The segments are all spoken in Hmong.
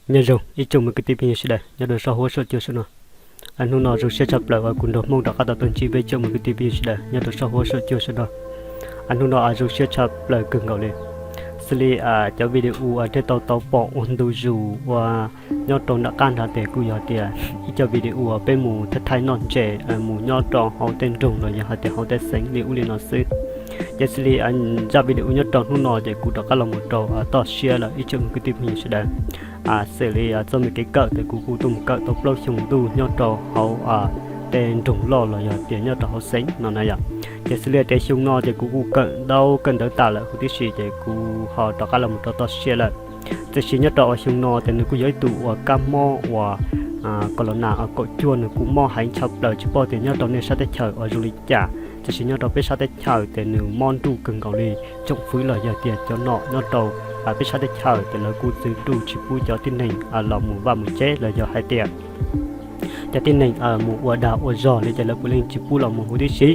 Nyob zoo ib tsoom me kwv tij phooj ywg sawv daws nyob rau saum huab saum cua sawv no. Hnub no zoo siab tshaj plaws uas kuv nrog Hmoob rov qab tau tuaj ntsib peb tsoom me kwv tij phooj ywg sawv daws nyob rau saum huab saum cua sawv no. Hnub no zoo siab tshaj plaws kawg nkaus li. Xws li cov video uas nej tau tau pom ua ntu zus uas nyob rau nram qab nrad tes kuj yog tias ib co video uas peb mus thaij thaij noj ntses mus nyob rau hauv tej nroog los yog hais tias hauv tej xeev li ub li no xwb. Ces xws li zaj video nyob rau hnub no ces kuv rov qab los mus rau toj siab lawm ib tsoom me kwv tij phooj ywg sawv daws. Xws li txoj me kev kawm ces kuv kuj tuaj mus kawm tau plaub xyoo ntuj nyob rau hauv tej nroog loj los yog tias nyob rau hauv xeev no na yom. Ces xws li tias xyoo no ces kuv kuj kawm ntau kawm ntawv tas lawm huv tib si ces kuv ho rov qab los mus rau toj siab lawm. Tiam sis nyob rau xyoo no ces nws kuj yog ib tug uas kab mob uas corona kaum cuaj nws kuj mob heev tshaj plaws tsis paub tias nyob rau nej sab teb chaws uas zoo li cas. Tiam sis nyob rau peb sab teb chaws ces nws mob nruj kawg nkaus li. Tsoom fwv los yog tias cov nom nyob rau peb sab teb chaws ces lawv kuj txwv nruj tsis pub cov tib neeg los mus vaj mus tsev los yog hais tias cov tib neeg mus ua dag ua zog li ces lawv puav leej tsis pub los mus huv tib si.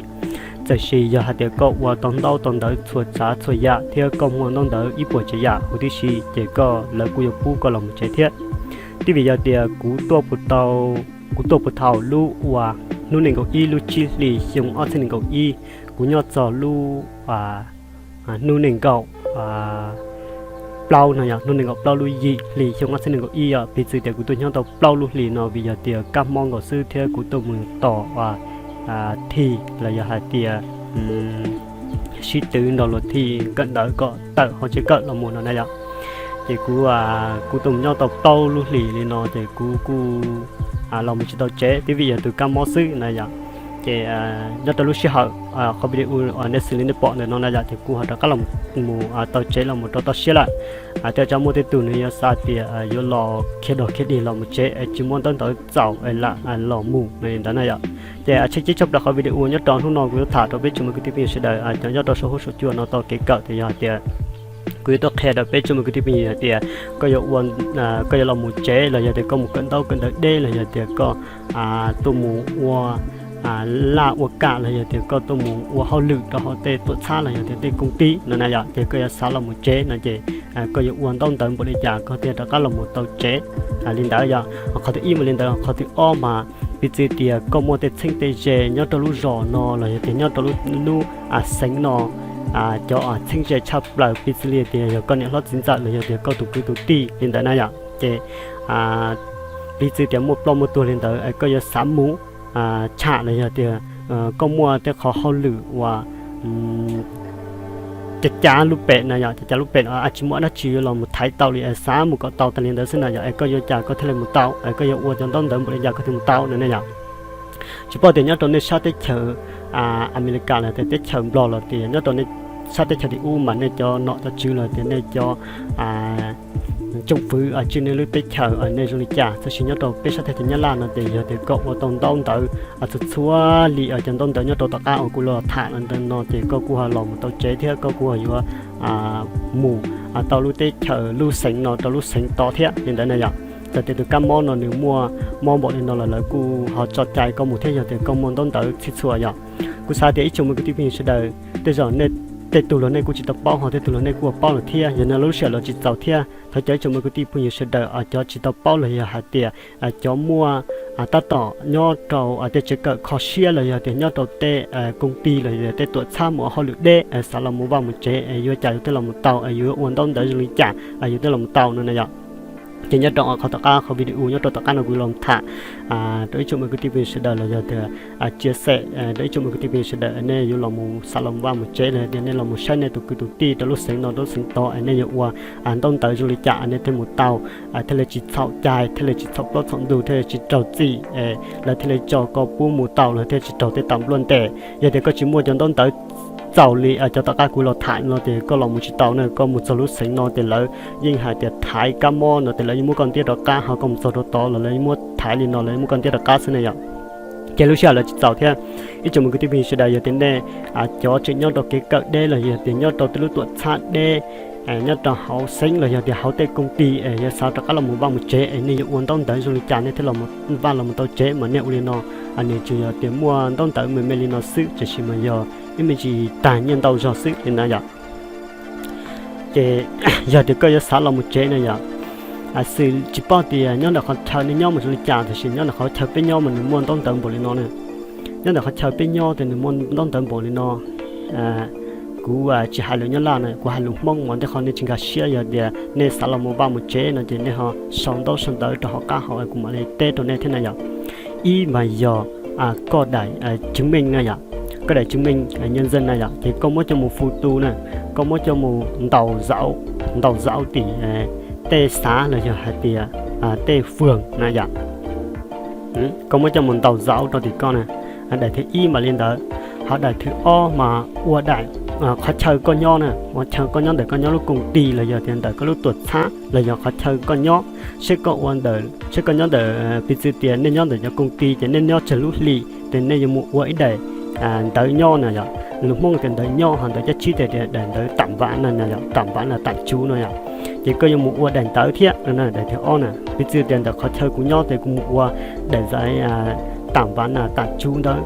Tiam sis yog hais tias koj ua tau ntaub tau ntawv txhua tsav txhua yam thiab koj muaj ntaub ntawv ib puas tsav yam huv tib si ces koj lawv kuj yuav pub koj los mus tsev thiab. Twb vim yog tias kuv tuaj puag thaum lub uas hnub nees nkaum ib lub tsib hlis xyoo ob txhiab nees nkaum ib, kuv nyob txog lub hnub nees nkaum plaub no yog hnub nees nkaum plaub lub yim hlis xyoo ob txhiab nees nkaum ib os. Piv txwv tias kuv tuaj nyob tau plaub lub hlis no vim yog tias kab mob nkaus xwb thiab kuv tuaj mus tos thi los yog hais tias sib twv nrog luag thi kawm ntawv kom tawm hauv tsev kawm los mus no na yom. Ces kuv kuj tuaj mus nyob tau plaub lub hlis li no ces kuv kuj los mus tsis tau tsev twb vim yog tus kab mob xwb na yom. Ces nyob rau lub sij hawm qhov video nej xws li nej pom ntawm no na yom ces kuv ho rov qab los mus tau tsev los mus rau toj siab lawm. Tej zaum muaj tej tug nws yuav xav tias yuav los khiav dog khiav dig los mus tsev es tsis muaj ntaub ntawv txaus es lam los mus no li ntawd na yom. Ces tsheb cib tshaj plaws qhov video nyob rau hnub no kuv yuav tham rau peb tsoom me kwv tij phooj ywg sawv daws cov nyob rau saum huab saum cua no tau kev kawm tias yog hais tias kuv yuav tuaj qhia rau peb tsoom me kwv tij phooj ywg hais tias koj yuav ua, koj yuav los mus tsev los yog tias koj mus kawm ntaub kawm ntawv deb los yog tias koj tuaj mus ua laj ua kam los yog tias koj tuaj mus ua hauj lwm rau hauv tej tuam txhab los yog tias tej koom tij no na yom ces koj yuav xav los mus tsev no ces koj yuav ua ntaub ntawv npaum li cas koj thiaj rov qab los mus tau tsev li ntawd yom. Qhov thib ib mas li ntawd, qhov thib ob mas piv txwv tias koj muaj tej txheeb tej ze nyob rau lub zos no los yog tias nyob rau lub xeev no, cov txheeb ze tshaj plaws piv txwv li tias yog koj niam hlob txiv ntxawm los yog tias koj tus kwv tus tij li ntawd na yom ces piv txwv tias muaj ploj muaj tuag li ntawd es koj yuav xav mus tsham los yog tias koj muaj tej qhov hauj lwm uas cav cav lub pem na yom, cav cav lub pem tsis muaj dab tsi yuav los mus thaiv tau li es xav mus kom tau tas li ntawd xwb na yom es koj yuav cas koj thiaj li mus tau es koj yuav ua cov ntaub ntawv npaum li cas koj thiaj mus tau no ne yom. Tsis paub tias nyob rau nej sab teb chaws Amelikas los tias teb chaws Nplog los tias nyob rau nej sab teb chaws tim ub mas nej cov nom cov tswv los tias nej cov tsoom fwv tswj nej lub teb chaws nej zoo li cas, tab sis nyob rau peb sab teb chaws Nyab Laj no tias yog tias koj ua tau ntaub ntawv txhua txhua li cov ntaub ntawv nyob rau tom qab uas kuv los tham los ntawd no ces koj kuj ho los mus tau tsev thiab koj kuj ho yuav mus tau lub teb chaws lub xeev no rau lub xeev tod thiab li ntawd na yom. Txawm tias tus kab mob no nws muaj mob npaum li no los lawv kuj ho tso cai koj mus thiab yog tias koj muaj ntaub ntawv txhij txhua yom. Kuv xav tias ib tsoom me kwv tij phooj ywg sawv daws tej zaum nej tej tug los nej kuj tsis tau paub ho tej tug los nej kuj paub lawm thiab yog no lub sij hawm los tsis txaus thiab thov cov ib tsoom me kwv tij phooj ywg sawv daws cov tsis tau paub los yog hais tias cov muaj tab tom nyob rau tej tsev kawm kho siab los yog tias nyob rau tej koom tij los yog tej tuam txhab mus ua hauj lwm deb xav los mus vaj mus tsev yuav cas yuav thiaj los mus tau, yuav ua ntaub ntawv zoo li cas yuav thiaj los mus tau no na yom. Ces nyob rau qhov tom qab qhov video nyob rau tom qab no kuv los tham rau ib tsoom me kwv tij phooj ywg sawv daws los yog tias tsia xem rau ib tsoom me kwv tij phooj ywg sawv daws nej yuav los mus xav los mus vaj mus tsev los yog tias nej los mus saib nej tus kwv tus tij rau lub xeev no rau lub xeev tod es nej yuav ua ntaub ntawv zoo li cas nej thiaj mus tau, thiaj li tsis txhaum cai, thiaj li tsis txhaum plaub txhaum ntug, thiaj li tsis raug txim, lawv thiaj li tso koj pub mus tau los thiaj tsis raug tej tau npluaj ntes. Yog tias koj tsis muaj cov ntaub ntawv txaus li cov tom qab kuv los tham no ces koj los mus tsis tau na, koj mus txog lub xeev no ces lawv yeej hais tias thaiv kab mob no ces lawv yeej muab koj ntiab rov qab, ho koj mus txog rau tod los lawv yeej muab thaiv li no lawv yeej muab koj ntiab rov qab xwb na yom. Ces lub sij hawm los tsis txaus thiab ib tsoom me kwv tij phooj ywg sawv daws yog tias nej cov tseem nyob rau kev kawm deb los yog tias nyob rau tej lub tuam txhab deb nyob rau hauv xeev los yog tias hauv tej koom tij es yog xav rov qab los mus vaj mus tsev es nej yuav ua ntaub ntawv zoo li cas nej thiaj los vaj los mus tau tsev mas nej ua li no, nws tsuas yog tias muaj ntaub ntawv me me li no xwb tiam sis mas yog ib me ntsis tag nyiaj ntau zog xwb li ntawd yom. Ces yog tias koj yuav xav los mus tsev na yom, Xws tsis paub tias nyob ntawm qhov chaw nej nyob mas zoo li cas, tiam sis nyob ntawm qhov chaw peb nyob mas nws muaj ntaub ntawv npaum li no na. Nyob ntawm qhov chaw peb nyob ces nws muaj ntaub ntawv npaum li no. Kuv tsis hais lus Nyab Laj na, kuv hais lus Hmoob mas tej qhov nej tsis nkag siab, yog tias nej xav los mus vaj mus tsev no ces nej ho sau ntaub sau ntawv rau hauv qab hauv kuv mam li teb rau nej thiab na yom. Ib mas yog koj daim chứng minh na yom, koj daim chứng minh nhân dân na yom, ces koj muab coj mus phu tu na, koj muab coj mus ntaus zaum, ntaus zaum tim tej xav los yog hais tias tej phường na yom. Koj muab coj mus ntaus zaum rau tim koj na. Daim thib ib mas li ntawd. Ho daim thib ob mas ua daim qhov chaw koj nyob na, qhov chaw koj nyob ntawm koj nyob lub công ty los yog tias ntawm koj lub tuam txhab los yog qhov chaw koj nyob, seb koj ua ntawm, seb koj nyob ntawm, piv txwv tias nej nyob ntawm cov công ty ces nej nyob tsawg lub hli, ces nej yuav mus ua ib daim ntawv nyob na yom. Lus Hmoob tias ntawv nyob, ho ntawv cab tsib tias daim ntawv tạm vắng na yom, tạm vắng là tạm trú no yom. Ces koj yuav mus ua daim ntawv thiab no, daim thib ob na. Piv txwv tias ntawm qhov chaw kuv nyob ces kuv mus ua daim ntawv tạm vắng là tạm trú ntawd,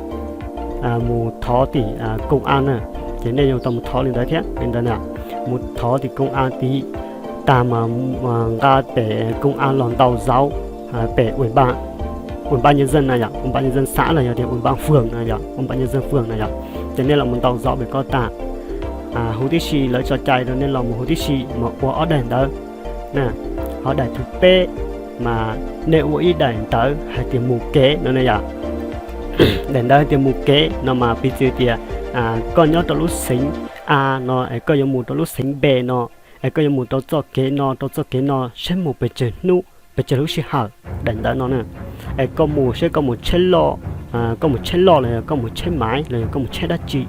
mus thov tim công an na. Ces nej yuav tau mus thov li ntawd thiab li ntawd na. Mus thov tim công an tid, tag mas nqa pem công an los ntaus zaum pem ủy ban nhân dân na yom, ủy ban nhân dân xã los yog tias ủy ban phường na yom, ủy ban nhân dân phường na yom. Ces nej los mus ntaus zaum pem ko tag, huv tib si, lawv tso cai rau nej los mus huv tib si mas ua ob daim ntawv. Ho daim thib peb mas nej ua ib daim ntawv hais tias mus kev no na yom. Daim ntawv hais tias mus kev no mas piv txwv tias koj nyob rau lub xeev A no es koj yuav mus rau lub xeev B no, es koj yuav mus rau txoj kev no rau txoj kev no seb mus pes tsawg hnub pes tsawg lub sij hawm, daim ntawv no na. Es koj mus seb koj mus tsheb loj, koj mus tsheb loj los yog koj mus tsheb maiv los yog koj mus tsheb dab tsi,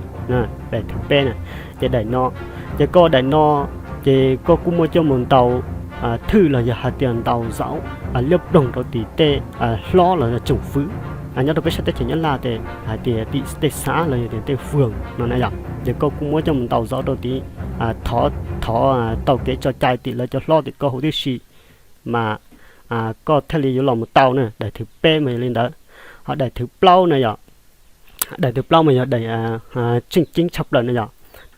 daim thib peb na. Ces daim no, ces koj daim no, ces koj kuj muaj coj mus ntaus thwj los yog hais tias ntaus zaum liab ploog rau tim tej hlob los yog tsoom fwv nyob rau peb sab teb chaws Nyab Laj ces hais tias tim tej xav los yog tias tej phường no na yom. Ces koj kuj muab coj mus ntaus zaum rau tim, thov, thov tau kev tso cai tim lawv cov hlob tim koj huv tib si, mas koj thiaj li yuav los mus tau na. Daim thib peb mas yog li ntawd. Ho daim thib plaub na yom, daim thib plaub mas yog daim tseem ceeb tshaj plaws na yom.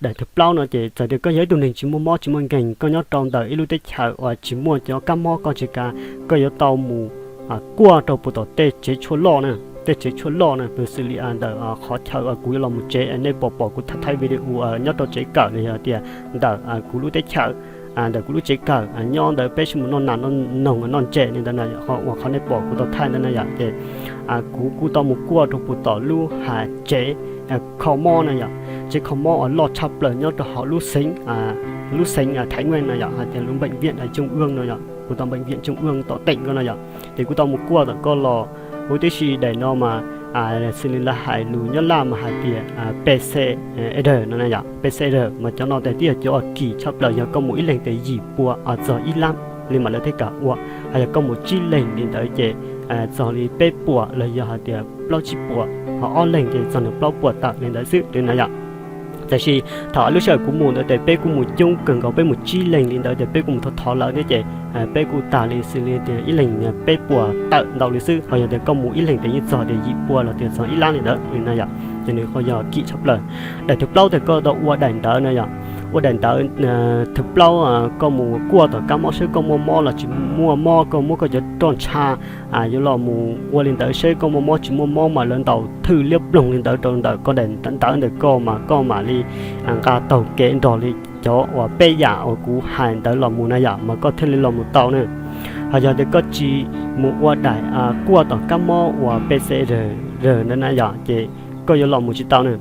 Daim thib plaub no ces txawm tias koj yog ib tug neeg tsis muaj mob tsis muaj nkeeg, koj nyob rau ntawm ib lub teb chaws uas tsis muaj cov kab mob, koj tsis kav, koj yuav tau mus kuaj rau puag tom tej tsev tshuaj loj na, tej tsev tshuaj loj na, piv xws li ntawm qhov chaw uas kuv yuav los mus tsev, nej pom pom kuv thaij thaij video nyob rau tsev kawm los yog tias ntawm kuv lub teb chaws, ntawm kuv lub tsev kawm nyob ntawd peb sib mus noj nas noj noog noj ntses li ntawd na, uas qhov nej pom kuv tau thaij ntawd na yom. Ces kuv kuj tau mus kuaj rau puag tom lub hav tsev kho mob na yom, tsev kho mob uas loj tshaj plaws nyob rau hauv lub xeev, lub xeev Thái Nguyên na yom, hais tias lub bệnh viện Trung ương no yom, puag tom bệnh viện Trung ương tom teem ko no yom. Ces kuv tau mus kuaj tom ko los huv tib si. Daim no mas xws li lawv hais lus Nyab Laj mas hais tias P C R no na yom, P C R mas cov no ces twb yog cov uas kim tshaj plaws, yog koj mus ib leeg ces yim pua txog ib lab li mas lawv thiaj kam ua. Ho yog koj mus tsib leeg li ntawd ces txog li peb puas los yog hais tias plaub tsib puas, ho ob leeg ces txog nws plaub puas tawm li ntawd xwb li na yom. Tiam sis thaum lub sij hawm kuv mus ntawd ces peb kuj mus coob kawg nkaus, peb mus tsib leeg li ntawd ces peb kuj mus thov thov lawv thiab ces peb kuj tag li xws li tias ib leeg peb puas tawm ntau li xwb. Ho yog tias koj mus ib leeg ces yeej txog tias yim pua los tias txog ib lab li ntawd li na yom. Ces nws ho yog kim tshaj plaws. Daim thib plaub ces koj tau ua daim ntawv na yom. Ua daim ntawv thib plaub, koj mus kuaj tom kab mob seb koj muaj mob los tsis muaj mob, koj muab koj cov roj ntsha yuav los mus ua li ntawd seb koj muaj mob tsis muaj mob, mas lawv ntaus thwj liab ploog li ntawd rau ntawm koj daim ntawv ntawd ntawm koj mas koj mam li nqa taug kev nrog li cov uas peb yam uas kuv hais ntawd los mus na yom, mas koj thiaj li los mus tau na. Ho yog tias koj tsis mus ua daim kuaj tom kab mob uas P C R ntawd na yom, ces koj yuav los mus tsis tau na.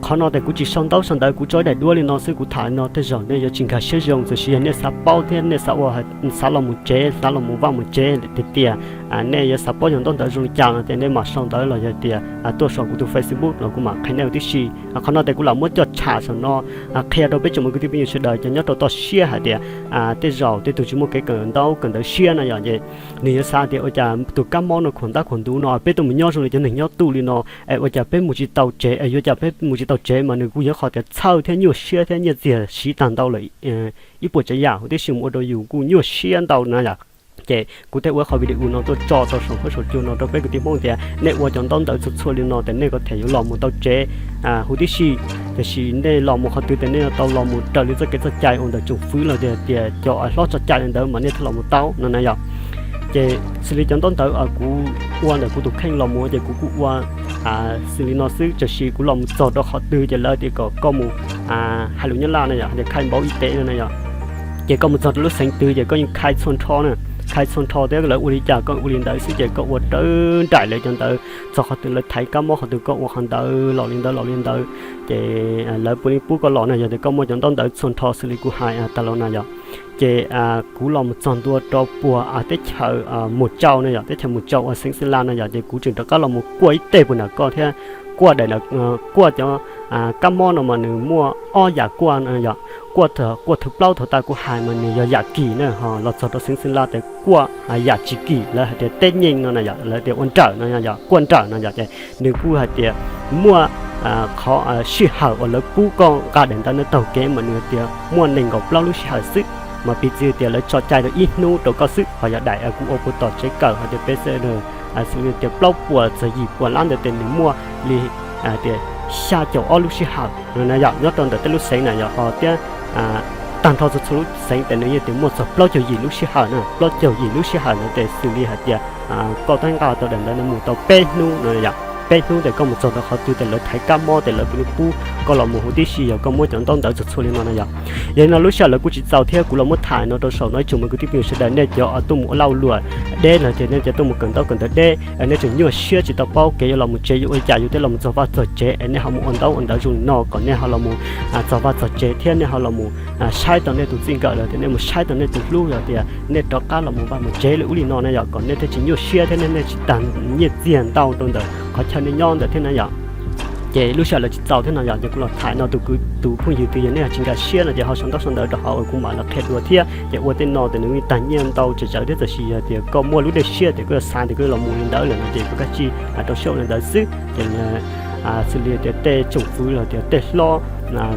Qhov no ces kuv tsis sau ntaub sau ntawv, kuv tso ib daim duab li no xwb, kuv tham li no tej zaum nej yuav tsis nkag siab zoo, tiam sis yog nej xav paub thiab nej xav ua, xav los mus tsev, xav los mus vaj mus tsev tiag tiag, nej yuav xav paub yog ntaub ntawv zoo li cas no ces nej mam sau ntawv los yog tias tuaj saum kuv tus Facebook los kuv mam qhia nej ua tib si. Qhov no ces kuv lam muab coj tsham saum no qhia rau peb tsoom me kwv tij phooj ywg sawv daws cov nyob rau toj siab hais tias tej zaum tej tug tsis muaj kev kawm ntaub kawm ntawv siab na yom, ces nws yuav xav tias ua cas tus kab mob no khuam ntab khuam ntuv no peb tuaj mus nyob zoo li cov neeg nyob tuj li no es ua cas peb mus tsis tau tsev, es yuav cas peb mus tsis tau tsev mas nws kuj yog qhov tias txhawj thiab nyuaj siab thiab nyiaj txiag siv tag ntau lawm ib puas tsav yam huv tib si mus ua rau yus kuj nyuaj siab ntau na yom. Ces kuv thiaj ua qhov video no tuaj tso rau saum huab saum cua no rau peb kwv tij Hmoob tias nej ua cov ntaub ntawv txhua txhua li no ces nej kuj thiaj yuav los mus tau tsev huv tib si. Tiam sis nej los mus qhov twg ces nej yuav tau los mus raws li txoj kev txoj cai uas ntawm tsoom fwv los tias cov hlob tso cai li ntawd mas nej thiaj los mus tau no na yom. Ces xws li cov ntaub ntawv kuv ua ntawm kuv tus kheej los mus ces kuv kuj ua xws li no xwb, tiam sis kuv los mus txog rau qhov twg ces lawv tias kom koj mus hais lus Nyab Laj na yom, tias khai báo y tế no na yom. Ces koj mus txog rau lub xeev twg ces koj yeej khai txhua nrho na, khai txhua nrho thiab lawv ua li cas koj ua li ntawd xwb, ces koj ua raws nraim lawv cov ntawd, txog qhov twg lawv thaiv kab mob qhov twg koj ua qhov ntawd los li ntawd los li ntawd. Ces lawv puav leej pub koj los na, yog tias koj muaj cov ntaub ntawv txhua nrho xws li kuv hais tas los na yom. Ces kuv los mus txog ntua rau puag teb chaws Mus Tsau na yom, teb chaws Mus Tsau uas xeev Xeeb Las na yom, ces kuv tseem rov qab los mus kuaj ib teg puag nram koj thiab. Kuaj daim, kuaj cov kab mob no mas nws muaj ob yam kuaj no yom. Kuaj, kuaj thawj plaub thaum tas kuv hais mas nws yog yam kis na, ho los txog rau xeev Xeeb Las ces kuaj yam tsis kis, lawv hais tias test nhanh no na yom, lawv tias ua nrawm no yom, kuaj nrawm no yom. Ces nws kuj hais tias muaj qhov sij hawm uas lawv pub koj nqa daim ntawv no taug kev mas nws tias muaj nees nkaum plaub lub sij hawm xwb, mas piv txwv tias lawv tso cai rau ib hnub rau koj xwb. Ho yog daim kuv ua puag tom tsev kawm hais tias P C R, xws li tias plaub puas txog yim puas lab ntawd ces nws muaj li tias xya caum ob lub sij hawm no na yom, nyob rau ntawm tej lub xeev na yom. Ho thiab tag nrho txhua txhua lub xeev ces nws yeej tias muaj txog plaub caug yim lub sij hawm na, plaub caug yim lub sij hawm ntawd ces xws li hais tias koj twb nqa tau daim ntawv no mus tau peb hnub no yom, peb hnub ces koj mus txog rau qhov twg ces lawv thaiv kab mob ces lawv puav leej pub koj los mus huv tib si yog koj muaj cov ntaub ntawv txhua txhua li no na yom. Yog li no lub sij hawm lawv kuj tsis txaus thiab kuv los muab tham no rau saum no ib tsoom me kwv tij phooj ywg sawv daws, nej cov tuaj mus ua lag ua luam deb los tias nej cov tuaj mus kawm ntaub kawm ntawv deb, nej tseem nyuaj siab tsis tau paub kev yuav los mus tsev yuav ua li cas yus thiaj los mus txog vaj txog tsev es nej ho mus ua ntaub ua ntawv zoo li no kom nej ho los mus txog vaj txog tsev thiab nej ho los mus saib tau nej tus txij nkawm los tias nej mus saib tau nej tus hlub los tias nej rov qab los mus vaj mus tsev li ub li no na yom, kom nej thiaj tsis nyuaj siab thiab nej, nej tsis tag nyiaj txiag ntau rau ntawm qhov chaw nej nyob ntawd thiab na yom. Ces lub sij hawm lawv tsis txaus thiab no yom, ces kuv los tham no tus kwv tus phooj ywg twg yog nej ho tsis nkag siab no ces ho sau ntaub sau ntawv rau hauv uas kuv mam los qhia dua thiab. Ces ua tej no ces nws yeej tag nyiaj ntau tsawg tsawg thiab, tab sis yog tias koj muaj lub dej siab tias koj xav tias koj los mus li ntawd lawm no ces koj kav tsij rau siab ua li ntawd xwb. Ces xws li tias tej tsoom fwv los tias tej hlob,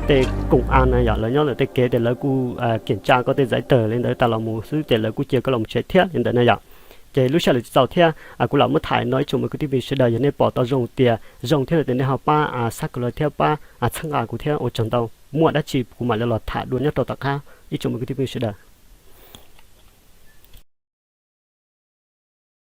tej koom av na yom, lawv nyob ntawm tej kev ces lawv kuj kiểm tra koj tej giấy tờ li ntawd tas los mus xwb ces lawv kuj cia koj los mus tsev thiab li ntawd na yom. Ces lub sij hawm lawv tsis txaus thiab kuv lam muab tham no ib tsoom me kwv tij phooj ywg sawv daws, yog nej pom tau zoo tias zoo thiab no ces nej ho pab subscribe thiab pab txhawb nqa kuv thiab ua tsaug ntau. Muaj dab tsi kuv mam li los tham dua nyob rau tom qab ib tsoom me kwv tij phooj ywg sawv daws.